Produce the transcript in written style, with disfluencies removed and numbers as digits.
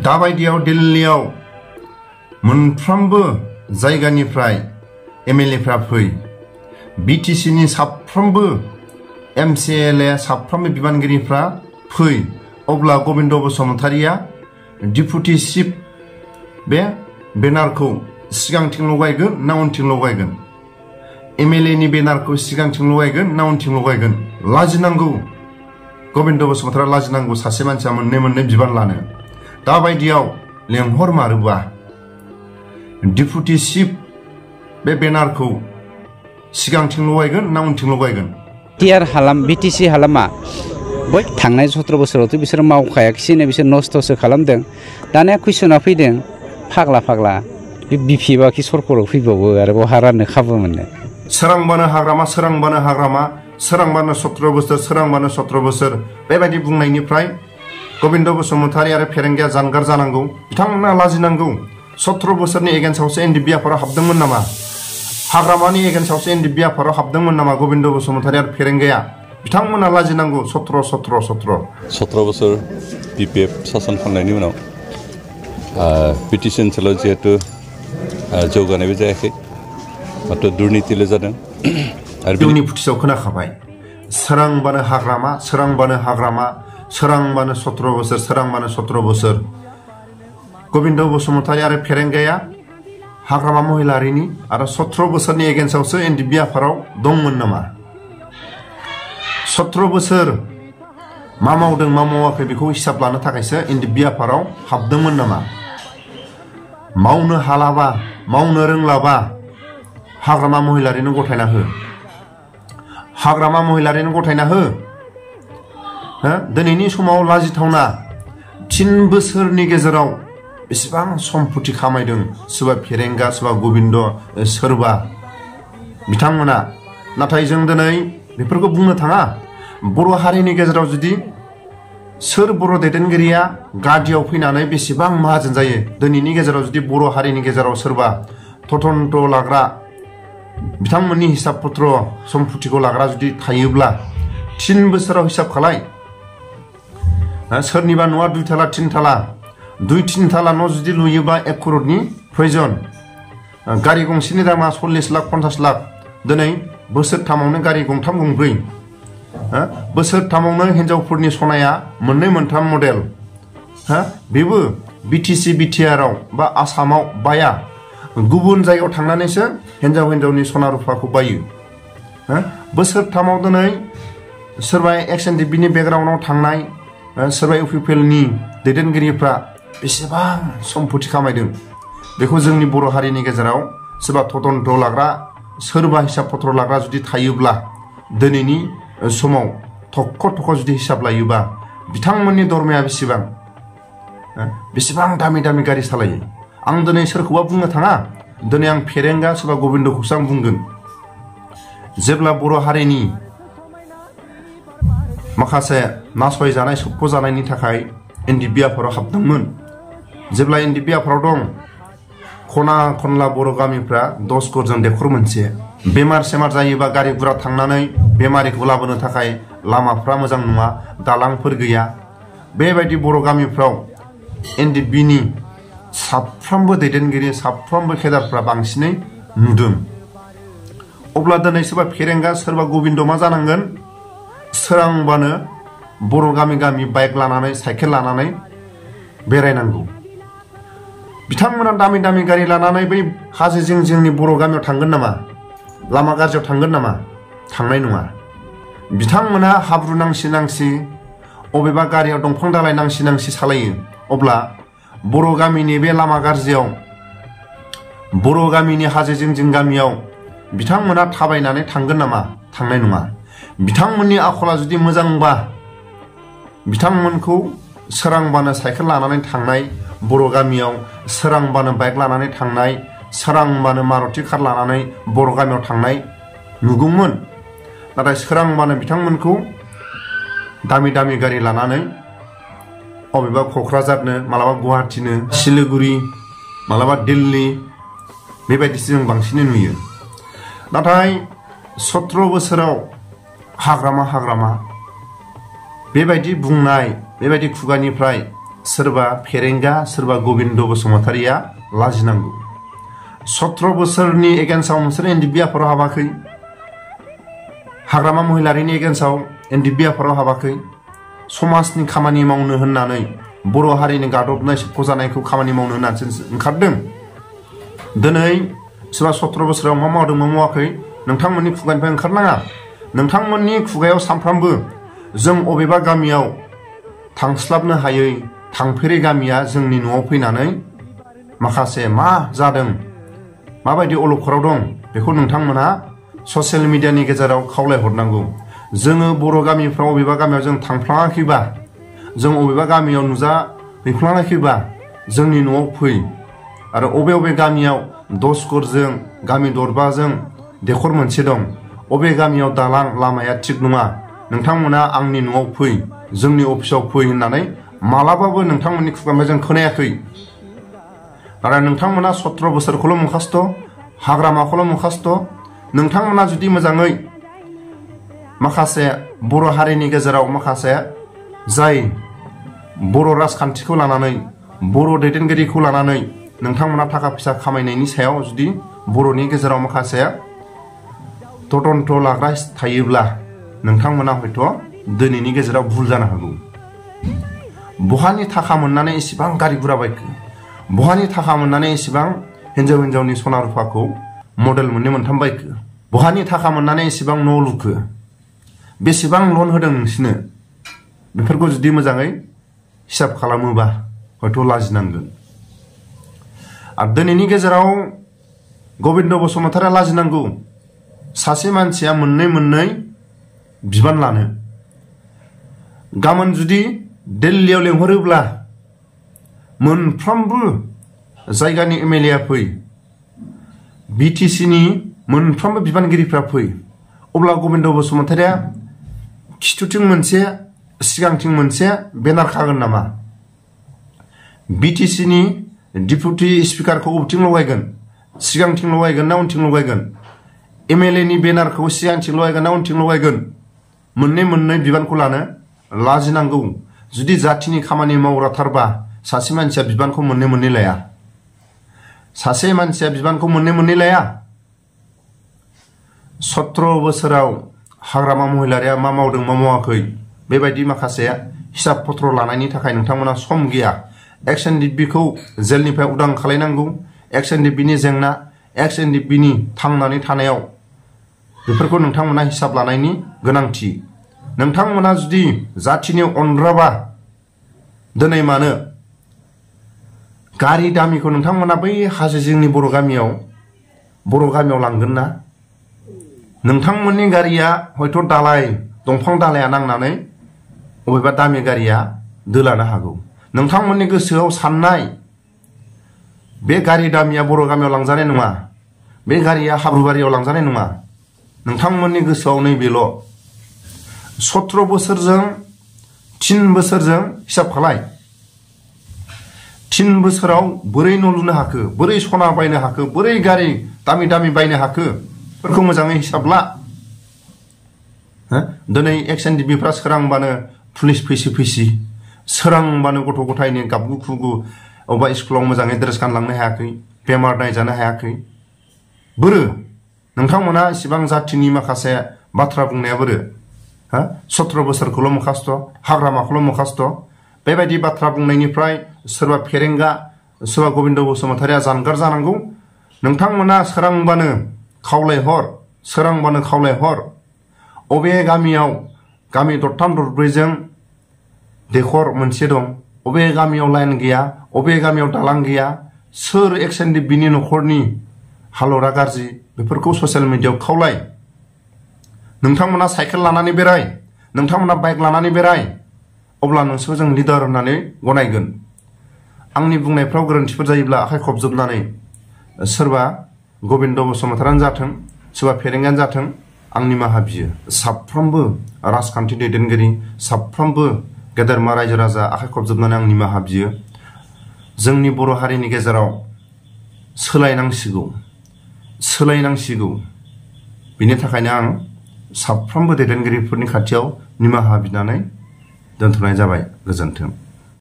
दाबायदियाव दिल्लीयाव मोनफ्रोमबो जायगानिफ्राय एमएलएफ्रा फै बिटिसिनि साफ्रोमबो एमसिएलए साफ्रोमबो बिबानगिरिफ्रा फै अब्ला गबिन्द बसुमतारिया डिपुटि चिफ बे बेनारखौ सिगांथिं लगायगोन ना उनथिं लगायगोन एमएलए नि बेनारखौ सिगांथिं लगायगोन ना उनथिं लगायगोन लाजिनांगौ गबिन्द बसुमतारिया लाजिनांगौ सासे मानसिया मोननै बिबान लानो दाबायदियाव लेंहरमारोबा डिपुटि चिफ बे बेनारखौ सिगांथिं लगायगोन ना उनथिं लगायगोन टिआर हालाम बिटिसि हालामा बै थांनाय 17 बोसोरावथ' बिसोर मावखायाखिसैनो बिसोर नस्थ'सो खालामदों दानिया कुइसना फैदों फाग्ला बिपिबाखि सरकाराव फैबावो आरो बहा राननो खाबु मोनो सोरांबानो हाग्रामा 17 बोसोर सोरांबानो 17 बोसोर बेबायदि बुंनायनिफ्राय गबिन्द बसुमतारि आरो फेरेंगाया जानगार जानांगौ बिथांमोना लाजिनांगौ 17 बोसोरनि एगेन्स्टआवसो एनडिबि आफादाव हाबदोंमोन नामा हाग्रामानि एगेन्स्टआवसो एनडिबि आफादाव हाबदोंमोन नामा गबिन्द बसुमतारि आरो फेरेंगाया बिथांमोना लाजिनांगौ 17 बोसोर बिपिएफ सासन खालामनायनि उनाव बिटिसि ओनसोलाव जिहेतु जौगानायबो जायाखै मात्र दुर्नीतिल' जादों आरो बिनि फुटिसाव खोनाखाबाय सोरांबानो हाग्रामा सोरांबानो 17 बोसोर सोरांबानो 17 बोसोर गबिन्द बसुमतारि आरो फेरेंगाया हाग्रामा महिलारिनि आरो 17 बोसोरनि एगेन्स्टआवसो एनडिबि आफादाव दंमोन नामा 17 बोसोर मा मावदों मा मावाखै बेखौ हिसाब लानो थाखायसो एनडिबि आफादाव हाबदोंमोन नामा मावनो हालाबा मावनो रोंलाबा हाग्रामा महिलारिनो गथायना हो हाग्रामा महिलारिनो गथायना हो दिनैनि समाव लाजिथावना 3 बोसोरनि गेजेराव बेसेबां सम्पति खामायदों सोरबा फेरेंगा सोरबा गबिन्द सोरबा बिथांमोना नाथाय जों दिनै बेफोरखौ बुंनो थाङा बर' हारिनि गेजेराव जुदि सोर बर' दैदेनगिरिया गादियाव फैनानै बेसेबां माहाजोन जायो दिनैनि गेजेराव जुदि बर' हारिनि गेजेराव सोरबा तदन्त लाग्रा बिथांमोननि हिसाब पत्र सम्पतिखौ लाग्रा जुदि थायोब्ला 3 बोसोराव हिसाब खालाय सोरनिबा न'आ 2 थाला 3 थाला 2-3 थाला न' जुदि लुयोबा 1 करोड़नि प्रयोजन गारि गंसेनि दामा 40 लाख 50 लाख दिनै बोसोरथामावनो गारि गंथाम गंब्रै बोसोरथामावनो हिनजावफोरनि सनाया 2-3 मडेल बेबो बिटिसि बिटिआरआव बा आसामाव बाया गुबुन जायगायाव थांनानैसो हिनजावनि सना रुफाखौ बायो बोसोरथामाव दिनै सोरबा एक्सएनडिबिनि बेकग्राउन्डआव थांनाय सोरबा इउपिपिएलनि दैदेनगिरिफ्रा बेसेबां सम्पति खामायदों बेखौ जोंनि बर' हारिनि गेजेराव सोरबा तदन्त लाग्रा सोरबा हिसाब पत्र लाग्रा जुदि थायोब्ला दिनैनि समाव थख' जुदि हिसाब लायोबा बिथांमोननि दरमाया बेसेबां दामि गारि सालायो आं दिनै सोरखौबा बुंनो थाङा दिनै आं फेरेंगा सोरबा गबिन्दखौसो आं बुंगोन जेब्ला बर' हारिनि माखासे नासयजानाय सोबख'जानायनि थाखाय एनडिबि आफादाव हाबदोंमोन जेब्ला एनडिबि आफादाव दं खना खनला बर' गामिफ्रा 10 गरजों दैखर मोनसे बेमार सेमार जायोबा गारि गुरा थांनानै बेमारिखौ लाबोनो थाखाय लामाफ्रा मोजां नङा दालांफोर गैया बेबायदि बर' गामिफ्राव एनडिबिनि साफ्रोमबो दैदेनगिरि साफ्रोमबो केडारफ्रा बांसिनै नुदों अब्ला दिनै सोरबा फेरेंगा सोरबा गबिन्द मा जानांगोन सोरांबानो बर' गामि बाइक लानानै साइकेल लानानै बेरायनांगौ बिथांमोना दामि गारि लानानै बै हाजो जिंनि बर' गामियाव थांगोन नामा लामा गाज्रियाव थांगोन नामा थांनाय नङा बिथांमोना हाब्रु नांसि अबेबा गारियाव दंफां दालाय नांसि सालायो अब्ला बर' गामिनि बे लामा गाज्रियाव बर' गामिनि हाजो जिं गामियाव बिथांमोना थाबायनानै थांगोन नामा थांनाय नङा बिथांमोननि आखला जुदि मोजांबा बिथांमोनखौ सोरांबानो साइकेल लानानै थांनाय बर' गामियाव सोरांबानो बाइक लानानै थांनाय सोरांबानो मारुति कार लानानै बर' गामियाव थांनाय नुगौमोन नाथाय सोरांबानो बिथांमोनखौ दामि गारि लानानै अबेबा क'क्राझारनो मालाबा गुवाहाटीनो सिलिगुरि मालाबा दिल्ली बेबायदिसो जों बांसिनै नुयो नाथाय 17 बोसोराव हाग्रामा बेबायदि बुंनाय बेबायदि खुगानिफ्राय सोरबा फेरेंगा सोरबा गबिन्द बसुमतारिया लाजिनांगौ 17 बोसोरनि एगेन्स्टआव नोंसोर एनडिपि आफादाव हाबाखै हाग्रामा महिलारिनि एगेन्स्टआव एनडिपि आफादाव हाबाखै समाजनि खामानि मावनो होननानै बर' हारिनि गादबनाय सोबख'जानायखौ खामानि मावनो होननानैसो ओंखारदों दिनै सोरबा 17 बोसोराव मा मावदों मा मावाखै नोंथांमोननि खुगानिफ्राय ओंखारनाङा नोंथांमोननि खुगायाव सानफ्रामबो जों अबेबा गामियाव थांस्लाबनो हायै थांफेरै गामिया जोंनि न'आव फैनानै माखासे मा जादों माबायदि अलखदाव दं बेखौ नोंथांमोना ससियेल मिडियानि गेजेराव खावलायहरनांगौ जोङो बर' गामिफ्राव अबेबा गामियाव जों थांफ्लाङाखैबा जों अबेबा गामियाव नुजाहैफ्लाङाखैबा जोंनि न'आव फै आरो अबे गामियाव 10 गरजों गामि दरबाजों दैखर मोनसे दं अबे गामियाव दालां लामाया थिग नङा नोंथांमोना आंनि न'आव फै जोंनि अफिसाव फै होननानै मालाबाबो नोंथांमोननि खुगानिफ्राय जों खोनायाखै आरो नोंथांमोना 17 बोसोरखौल' मुखासथ' हाग्रामाखौल' मुखासथ' नोंथांमोना जुदि मोजाङै माखासे बर' हारिनि गेजेराव माखासे जाय बर' राजखान्थिखौ लानानै बर' दैदेनगिरिखौ लानानै नोंथांमोना थाखा फैसा खामायनायनि सायाव जुदि बर'नि गेजेराव माखासे तदन्त लाग्रा थायोब्ला नोंथांमोना हयथ' दिनैनि गेजेराव भुल जानो हागौ बहानि थाखा मोननानै एसेबां गारि गुरा बायखो बहानि थाखा मोननानै एसेबां हिन्जावनि सना रुफाखौ मडेल मोननै मोनथाम बायखो बहानि थाखा मोननानै एसेबां न' लुखो बेसेबां लन होदों नोंसिनो बेफोरखौ जुदि मोजाङै हिसाब खालामोबा हयथ' लाजिनांगोन आरो दिनैनि गेजेराव गबिन्द बसुमतारिया लाजिनांगौ सासे मानसिया मोननै बिबान लानो गाबोन जुदि दिल्लीयाव लेंहरोब्ला मोनफ्रोमबो जायगानि एमएलए फै बिटिसिनि मोनफ्रोमबो बिबानगिरिफ्रा फै अब्ला गबिन्द बसुमतारिया खिथुथिं मोनसे सिगांथिं मोनसे बेनार खागोन नामा बिटिसिनि डिपुटि स्पिकारखौ बबेथिं लगायगोन सिगांथिं लगायगोन ना उनथिं लगायगोन एमएलए नि बेनारखौ सिगांथिं लगायगोन ना उनथिं लगायगोन मोननै बिबानखौ लानो लाजिनांगौ जुदि जातिनि खामानि मावग्राथारबा सासे मानसिया बिबानखौ मोननै लाया सासे मानसिया बिबानखौ मोननै लाया 17 बोसोराव हाग्रामा महिलारिया मा मावदों मा मावाखै बेबायदि माखासे हिसाब पत्र लानायनि थाखाय नोंथांमोना सम गैया एक्स एनडिपि खौ जेलनिफ्राय उदां खालायनांगौ एक्स एनडिपि नि जेंना एक्स एनडिपि नि थांनानै थानायाव बेफोरखौ नोंथांमोना हिसाब लानायनि गोनांथि नोंथांमोना जुदि जातिनि अनग्राबा दिनै मानो गारि दामिखौ नोंथांमोना बै हाजो जिंनि बर' गामियाव लांगोन ना नोंथांमोननि गारिया हयथ' दालाय दंफां दालाया नांनानै अबेबा दामि गारिया दोलानो हागौ नोंथांमोननि गोसोआव साननाय बे गारि दामिया बर' गामियाव लांजानाय नङा बे गारिया हाब्रुबारियाव लांजानाय नङा नोंथांमोननि गोसोआव नैबेल' 17 बोसोरजों 3 बोसोरजों हिसाब खालाय 3 बोसोराव बोरै न' लुनो हाखो बोरै सना बायनो हाखो बोरै गारि दामि बायनो हाखो फोरखौ मोजाङै हिसाब ला दिनै एक्स एनडिपिफ्रा सोरांबानो पुलिस फैसि सोरांबानो गथ' गथायनि गाबगु खुगु अबेबा स्कुलाव मोजाङै ड्रेस गानलांनो हायाखै बेमार नायजानो हायाखै बोरो नोंथांमोना इसिबां जातिनि माखासे बाथ्रा बुंनाया बोरो 17 बोसोरखौल' मुखासथ' हाग्रामाखौल' मुखासथ' बेबायदि बाथ्रा बुंनायनिफ्राय सोरबा फेरेंगा सोरबा गबिन्द बसुमतारिया जानगार जानांगौ नोंथांमोना सोरांबानो खावलायहर अबे गामियाव गामि दरथाम दरब्रैजों दैखर मोनसे दं अबे गामियाव लाइन गैया अबे गामियाव दालां गैया सोर एक्स एनडिपिनि न'खरनि हालोदा गाज्रि बेफोरखौ ससियेल मिडियायाव खावलाय नोंथांमोना साइकेल लानानै बेराय नोंथांमोना बाइक लानानै बेराय अब्ला नोंसोर जों लिडार होननानै गनायगोन आंनि बुंनायफ्राव गोरोन्थिफोर जायोब्ला आखाइ खबजोबनानै सोरबा गबिन्द बसुमतारियानो जाथों सोरबा फेरेंगायानो जाथों आं निमाहा बियो साफ्रोमबो राजखान्थि दैदेनगिरि साफ्रोमबो गेदेरमा रायजो राजा आखाइ खबजोबनानै आं निमाहा बियो जोंनि बर' हारिनि गेजेराव सोलायनांसिगौ बिनि थाखायनो आं साफ्रोमबो दैदेनगिरिफोरनि खाथियाव निमाहा बिनानै दोनथ'नाय जाबाय गोजोन्थों।